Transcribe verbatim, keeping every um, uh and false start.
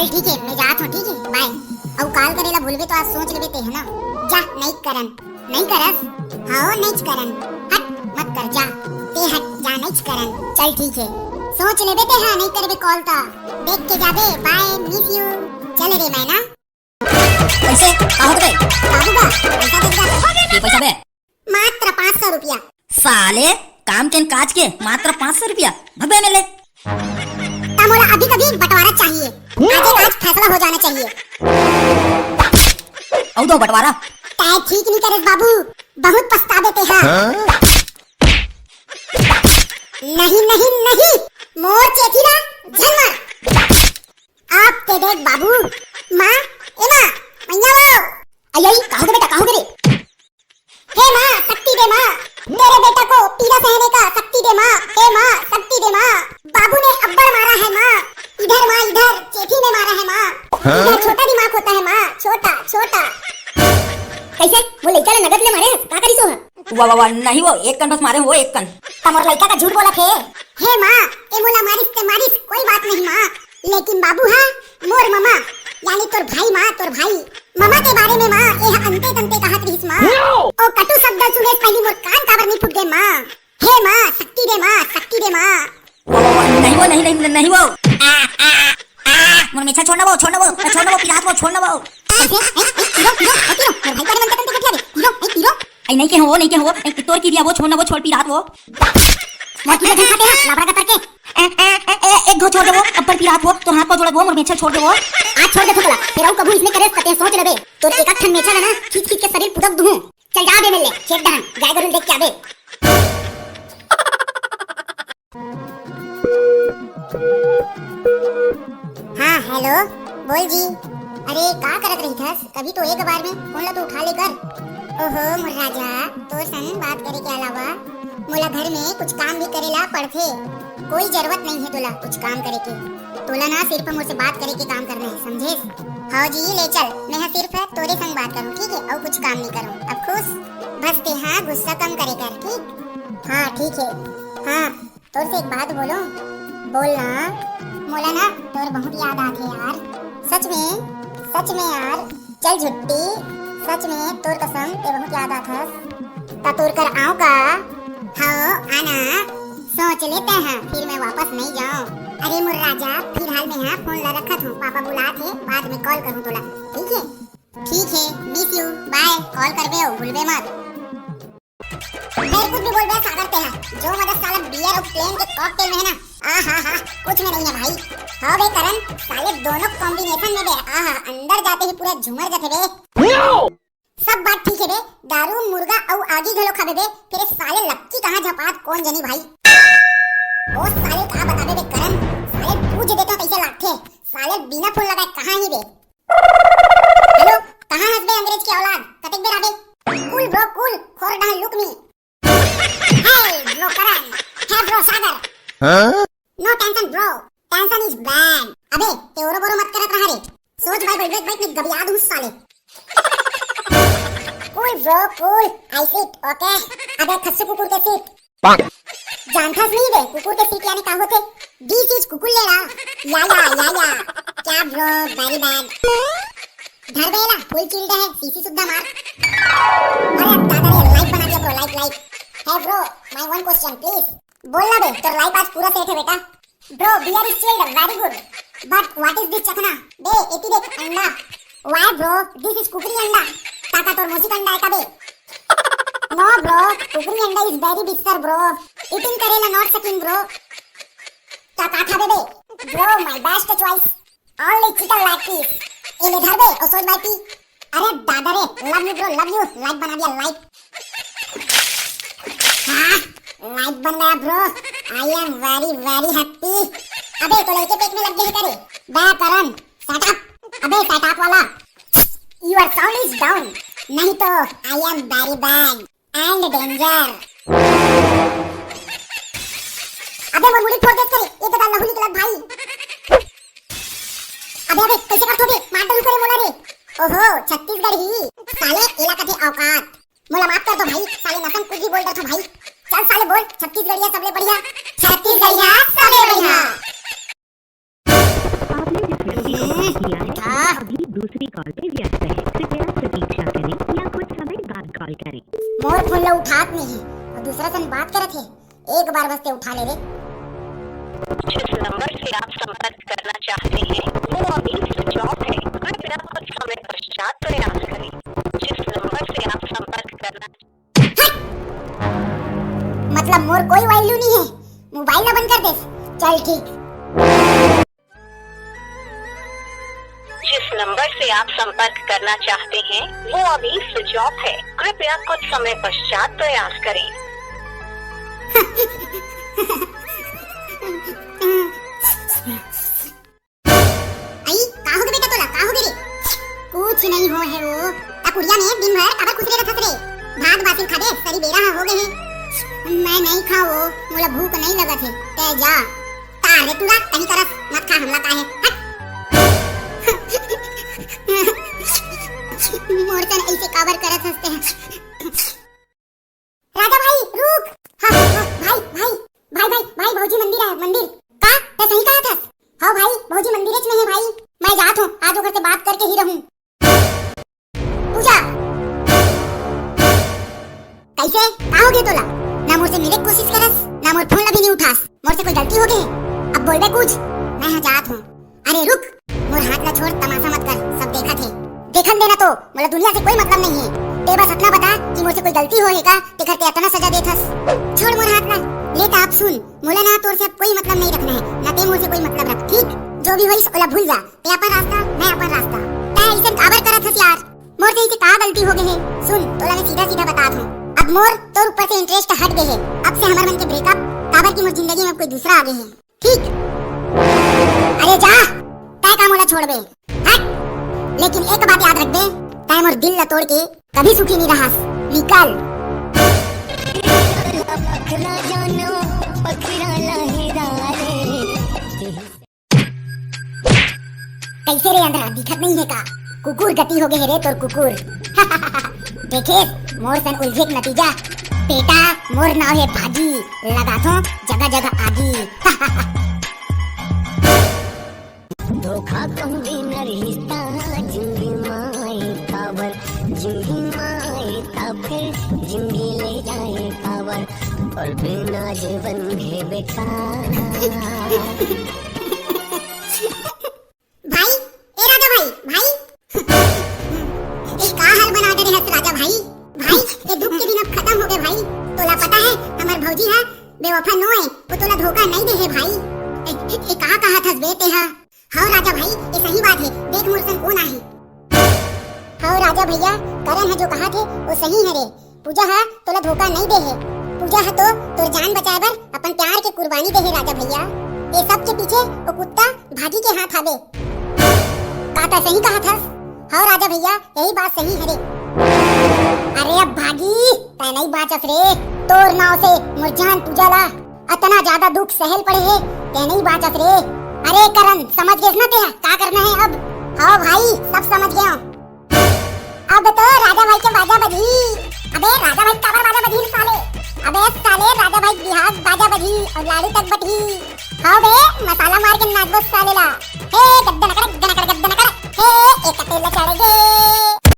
चल ठीक हे, मैं जात हूँ, ठीक हे, बाय। अउ कॉल करे ला भूलबे तो आज सोच लेबे ते हे ना। जा, नइ करन। नइ करस? हाँ, नइ करन। हट, मत कर, जा। ते हट, जा, नइ करन। चल ठीक हे। सोच लेबे ते, हाँ, नइ करबे कॉल ता। देख के जाबे, बाय, मिस यू। चल रे मैना। कैसे? का होत बे? बाबू बा, पैसा दे दे। के पैसा बे? मात्र पाँच सौ रुपया। साले, काम के न काज के, मात्र पाँच सौ रुपया। भग बे एम एल ए। ता मोला अभी कभी बंटवारा चाहिए। आज एक आज फैसला हो जाना चाहिए। अउ दो बंटवारा। तै ठीक नहीं करे बाबू, बहुत पछताबे ते हा। हाँ? नहीं, नहीं, नहीं, मोर चेथी ला झन मार। आप ते देख बाबू, माँ, ए माँ, मैया वो। आई, आई, का होगे बेटा, का होगे रे? हे माँ, शक्ति दे माँ, मेरे बेटा को पीड़ा सहने का शक्ति दे माँ, हे माँ, शक्ति दे माँ। बाबू ने अब्बड़ मारा है माँ, इधर माँ, इधर चेथी में मारा है माँ। हाँ? इधर छोटा दिमाग होता है माँ, छोटा, छोटा। कैसे? वो लइका ला नगद ले मारे हस? का करिस वो? वाह, वाह, वाह, नहीं वो, एक कन बस मारे वो, एक कन। त मोर लइका का झूठ बोलत हे। हे माँ, ए मोला मारिस ते मारिस, कोई बात नहीं माँ, लेकिन बाबू हा मोर ममा, यानी तोर भाई माँ, तोर भाई। ममा के बारे में माँ, ए हा अंते तंते कहत रहिस माँ। ओ कटु शब्द सुने पहली मोर कान काबर नहीं फूट गए माँ। हे माँ, शक्ति दे माँ, शक्ति दे माँ। नहीं वो, नहीं, नहीं, नहीं वो। आ, आ, आ, मोर मेछा छोड़ ना वो, छोड़ ना वो, छोड़ ना वो, पिरात वो, छोड़ ना वो। ए, ए, ए, पीरो, पीरो, ए, पीरो, मोर भाई के बारे में अंते तंते गोठियाबे। पीरो, ए, पीरो। आई नहीं के हो, नहीं के हो, ए, तोर की दिया वो, छोड़ ना वो, छोड़ पिरात वो। मोर की दिया खाते ना, लाबरा का करके। ए, ए, ए, ए, एक घो छोड़ दे वो, अब्बड़ पिरात वो, तोर हाथ पाँव जोड़त वो, मोर मेछा छोड़ दे वो। आज छोड़ देथों तोला, फेर अउ कभू इसने करे सकते हैं, सोच लेबे। तोर एक ठन मेछा ला ना, खींच खींच के शरीर पुदक दूँ। चल जा बे, मिल ले, खेत डहन, गाय गरु देख के आबे। हाँ, हेलो, बोल जी। अरे, का करत रहिथस? कभी तो एक बार में फोन ला तो उठा ले कर। ओहो, मोर राजा, तोर संग बात करे के अलावा मोला घर में कुछ काम भी करे ला पड़थे। कोई जरूरत नहीं है तोला कुछ काम करे के। तोला ना सिर्फ मोर से बात करे के काम करना है, समझेस? हाँ जी, ले चल, मैं हा सिर्फ तोरे संग बात करूँ, ठीक है? और कुछ काम नहीं करूँ। अब खुश? बस ते हा गुस्सा कम करे कर, ठीक? हाँ, ठीक है। हाँ, तोर से एक बात बोलो। बोल ना। मोला ना तोर बहुत याद आथे यार। सच में, सच में यार। चल झुट्टी, सच में तोर कसम, ते बहुत याद आथस। त तोर कर आऊं का? हाँ, आना। सोच लेते हैं, फिर मैं वापस नहीं जाऊं। अरे मोर राजा, फिलहाल मैं हा फोन ला रखत हूँ, पापा बुलात हे, बाद में कॉल करूँ तोला, ठीक है? ठीक है, miss you, bye, call करबे हो, भूलबे मत। फिर कुछ भी बोल बे सागर ते हा, जो मजा साला बियर और प्लेन के कॉकटेल में है ना, आ हा हा, कुछ में नहीं है भाई। हाँ बे करण, साले दोनों कॉम्बिनेशन में बे, आ हा, अंदर जाते ही पूरा झूमर जाते बे। सब बात ठीक है बे, दारू, मुर्गा और आगी घलो खाबे बे, फिर ये साले लक्की कहाँ झपात कौन जनी भाई। ओ साले का बताबे बे करण, साले पूछ देते कैसे लागथे, साले बिना फोन लगाए कहाँ ही बे। हेलो, कहाँ हस बे अंग्रेज के औलाद? कतेक बेर आबे? Cool bro, cool, खोर डहा look me। Hey bro करण, hey bro सागर। हाँ? No tension bro, tension is bad। अबे, ते ओरो बोरो मत करत रहा रे। सोच भाई, बैठ, बैठ, बैठ, नहीं गबिया दूँ साले। Cool bro, cool, I sit, okay। अबे खस्सू कुकुर के sit। जानथस नहीं बे, कुकुर के सीट यानी का होथे? This is कुकुर लेड़ा। या, या, या, या। क्या bro, very bad। धर बे ला, full chilled है, सीसी सुद्धा मार। अरे दादा रे, life बना दिया bro, life, life। Hey bro, my one question, please। बोल ना बे, तोर life आज पूरा set है बेटा। Bro, beer is chilled, very good। But what is this चखना? बे, एती देख, अंडा। Why bro? This is कुकरी अंडा। ताका तोर मौसी का अंडा है का बे? No bro, कुकरी अंडा is very bitter bro। Eating करेला not sucking bro। का का खाबे बे? Bro, my best choice। Only chicken leg piece। ए ले धर बे, ओ सोच भाई पी। अरे दादा रे, love you bro, love you। Life बना दिया, life। हाँ, life बन गया bro। I am very, very happy। अबे, तो लड़के पेट में लग गए हैं करे? बे करण, shut up। अबे, shut up वाला। Your sound is down। नहीं तो, I am very bad and danger। अबे, मोर मुड़ी फोड़ देत करे, ये तो लहू निकलत भाई। अबे, अबे, कैसे करथो बे? मार डालू करे मोला रे। ओहो, छत्तीसगढ़ी। साले, एला कथे औकात। मोला माफ कर दो भाई, साले नसन कुछ भी बोल डरथो भाई। चल साले बोल, छत्तीसगढ़िया सबले बढ़िया। छत्तीसगढ़िया सबले बढ़िया। हम्म, उठात नहीं है और दूसरा सन बात करत है। एक बार बस ते उठा ले रे। जिस नंबर से आप संपर्क करना चाहते हैं, वो अभी स्विच ऑफ है। कृपया कुछ समय पश्चात प्रयास करें। जिस नंबर से आप संपर्क करना हट! मतलब मोर कोई वैल्यू नहीं है, मोबाइल ला बंद कर दे। चल ठीक। जिस नंबर से आप संपर्क करना चाहते हैं, वो अभी स्विच ऑफ है। कृपया कुछ समय पश्चात प्रयास करें। आई, का होगे बेटा तोला, का होगे रे? कुछ नहीं हो है वो। ता कुड़िया में दिन भर काबर खुसरे रहत रे? भात बासी खा दे, सरी बेरा ह होगे है। मैं नहीं खाओ, मोला भूख नहीं लगत है, ते जा। तारे टूरा, कहीं करस, मत खा हमला का है। हट। मोर सन ऐसे काबर करत हंसते हैं। राजा भाई, रुक। हाँ, हाँ, भाई, भाई, भाई, भाई, भाई, भौजी मंदिर है, मंदिर। का? ते सही कहा था? हाँ भाई, भौजी मंदिर में है भाई। मैं जात हूँ, आज ओकर से बात करके ही रहूँ। पूजा, कैसे? का हो गए तोला? ना मोर से मिले के कोशिश करस, ना मोर फोन ला भी नहीं उठास। मोर से कोई गलती हो गए? अब बोलबे कुछ? मैं हाँ जात हूँ। अरे रुक, मोर हाथ ला छोड़, तमाशा मत कर, सब देखत हे। देखन देना तो, मोला दुनिया से कोई मतलब नहीं है। ते बस इतना बता कि मोर से कोई गलती हो है का, तेकर ते इतना सजा देथस। छोड़ मोर हाथ ला। ले त आप सुन, मोला ना तोर से अब कोई मतलब नहीं रखना है, ना ते मोर से कोई मतलब रख, ठीक? जो भी होइस ओला भूल जा। ते अपन रास्ता, मैं अपन रास्ता। तै ऐसन काबर करत हस यार? मोर से इसे का गलती हो गए है? सुन, तोला मैं सीधा सीधा बतात हूँ। अब मोर तोर ऊपर से इंटरेस्ट हट गए है। अब से हमर मन के ब्रेकअप, काबर कि मोर जिंदगी में अब कोई दूसरा आ गए है। ठीक? अरे जा, तै का मोला छोड़बे? हट! लेकिन एक बात याद रखबे, तै मोर दिल ला तोड़ के कभी सुखी नहीं रहास। निकल। कैसे रे अंधरा, दिखत नहीं है का? कुकुर गति हो गए रे तोर कुकुर। देखे मोर सन उलझे के नतीजा। बेटा, मोर नाव है भागी, लगाथो जगह जगह आगी। धोखा कहूँ बिना रिश्ता, जिंदगी माए काबर, जिंदगी माए ता फिर जिंदगी ले जाए काबर, और बिना जीवन है बेकार। भाई, ए राजा भाई, भाई। ए का हाल बना दे रहे हस राजा भाई? भाई, ए दुख के दिन अब खत्म हो गए भाई। तोला पता है, हमर भौजी है बेवफा नो है, वो तोला धोखा नहीं दे है भाई। ए, ए का कहा थस बे ते हा? हाँ राजा भाई, ये सही बात है, देख मोर सन कौन आहे। हाँ राजा भैया, करण है जो कहा थे, वो सही है रे। पूजा हा तोला धोखा नहीं दे है। पूजा हा तो तोर जान बचाए बर अपन प्यार के कुर्बानी दे है राजा भैया। ये सब के पीछे वो कुत्ता भागी के हाथ आवे। का तै सही कहा थस? हाँ राजा भैया, यही बात सही है रे। अरे अब भागी, तै नहीं बाचस रे। तोर नाव से मोर जान पूजा ला अतना ज्यादा दुख सहल पड़े है, तै नहीं बाचस रे। अरे करण, समझ गेस ना तेहा, का करना है अब? हाँ भाई, सब समझ गया हूँ। अब तो राजा भाई के बाजा बजी। अबे राजा भाई काबर बाजा बजी रे साले? अबे साले राजा भाई बिहार बाजा बजी और लाड़ी तक बटी। हाँ बे, मसाला मार के नाचबो साले ला। हे गद्दन कर, गद्दन कर, गद्दन कर। हे एक तेल चढ़ गे,